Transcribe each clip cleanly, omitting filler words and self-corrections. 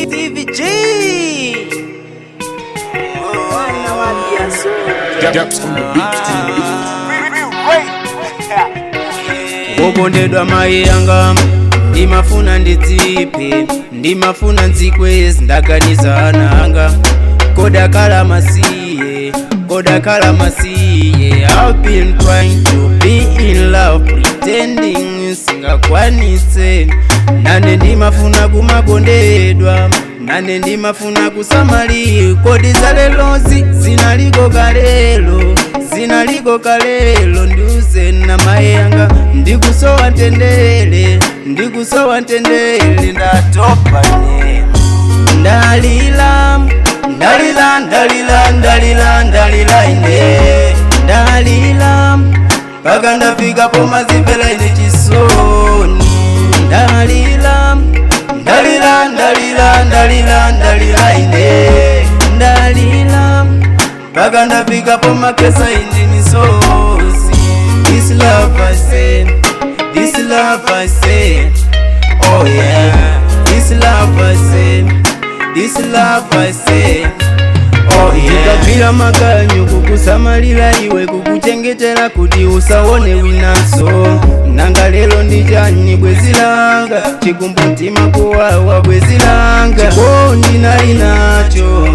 Stevie G. Gaps on the beat, on the beat. Wokondedwa mai yanga, ndimafuna ndidzipe, ndimafuna nzikwezi, ndaganiza ananga kodakala masiye, kodakala masiye. I've been trying to be in love, pretending singakwanise. Nane ndimafuna kumakondedwa, nane ndimafuna kusamali. Kodi zalelozi zinaliko kalelo, zinaliko kalelo? Ndiuze na mai yanga, ndikusowa ntendele, ndikusowa ntendele, ndatopa ne. Ndalila, ndalila, ndalila, ndalila, ndalila ine, ndalila paka ndafika pomazipela ine chisoni. Ndalila, ndalila, ndalila, ndalila, ndalila ine, ndalila paka ndafika pomakesa ine misozi. This love I say, this love I say, oh yeah. This love I say, this love I say, oh yeah. Ndikagwira makanyu kukusamalira iwe, kukuchengetera kuti usaone winanso. Nanga lero ndi chani, bwezi langa? Chikumbu mtima kuwawa, bwezi langa. Chikondi nali nacho,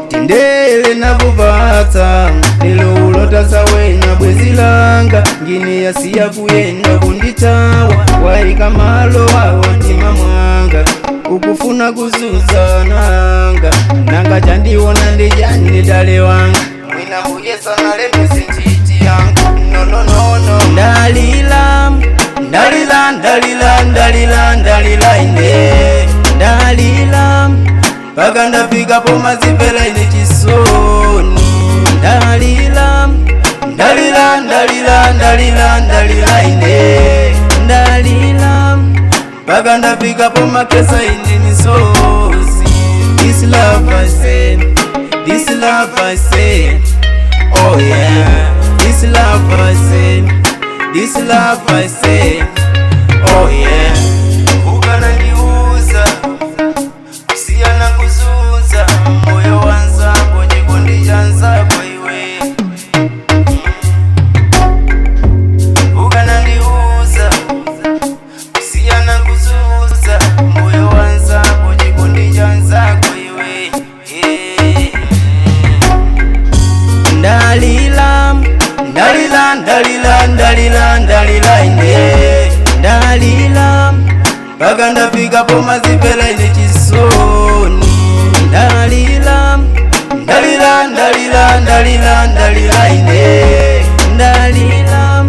tendere nakupatsa, lero ulota sawena, bwezi langa. Ngini yasiya kuyenda kunditawa, waika malo awo mtima mwanga, ukufuna kuzuza nanga. Nanga chandiona ndijani, dale wanga? Mwina mbuye sanalembese ntiti yanga. No, no, no, no. Ndalila, ndalila, ndalila, ndalila, ndalila ine, ndalila paka ndafika pomazipela ine chisoni. Ndalila, ndalila, ndalila, ndalila, ndalila ine, ndalila paka ndafika pomakesa ine misozi. This love I say, this love I say, oh yeah. This love I say, this love I say, oh yeah. Ukanandiuza kusiyana kuzuza moyo wanzako, chikondi chanzako iwe. Ukanandiuza kusiyana kuzuza moyo wanzako, chikondi chanzako iwe, yeah. Ndalila, ndalila, ndalila, ndalila, ndalila ine, ndalila paka ndafika pomazipela ine chisoni. Ndalila, ndalila, ndalila, ndalila, ndalila ine, ndalila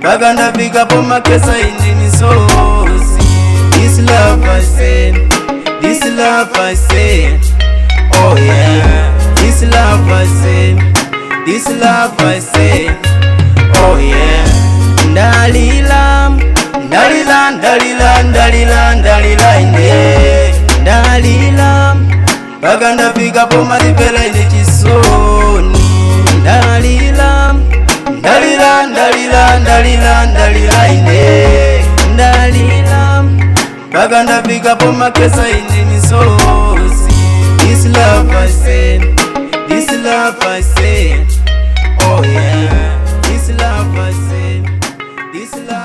paka ndafika pomakesa ine misozi. This love I say, this love I say, oh yeah. This love I say, this love I say, oh yeah. Ndalila, ndalila, ndalila, ndalila, ndalila ine, ndalila paka ndafika pomazipela ine chisoni. Ndalila, ndalila, ndalila, ndalila, ndalila ine, ndalila paka ndafika pomakesa ine misozi. This love I say, this love I say, oh yeah. This love I say, this love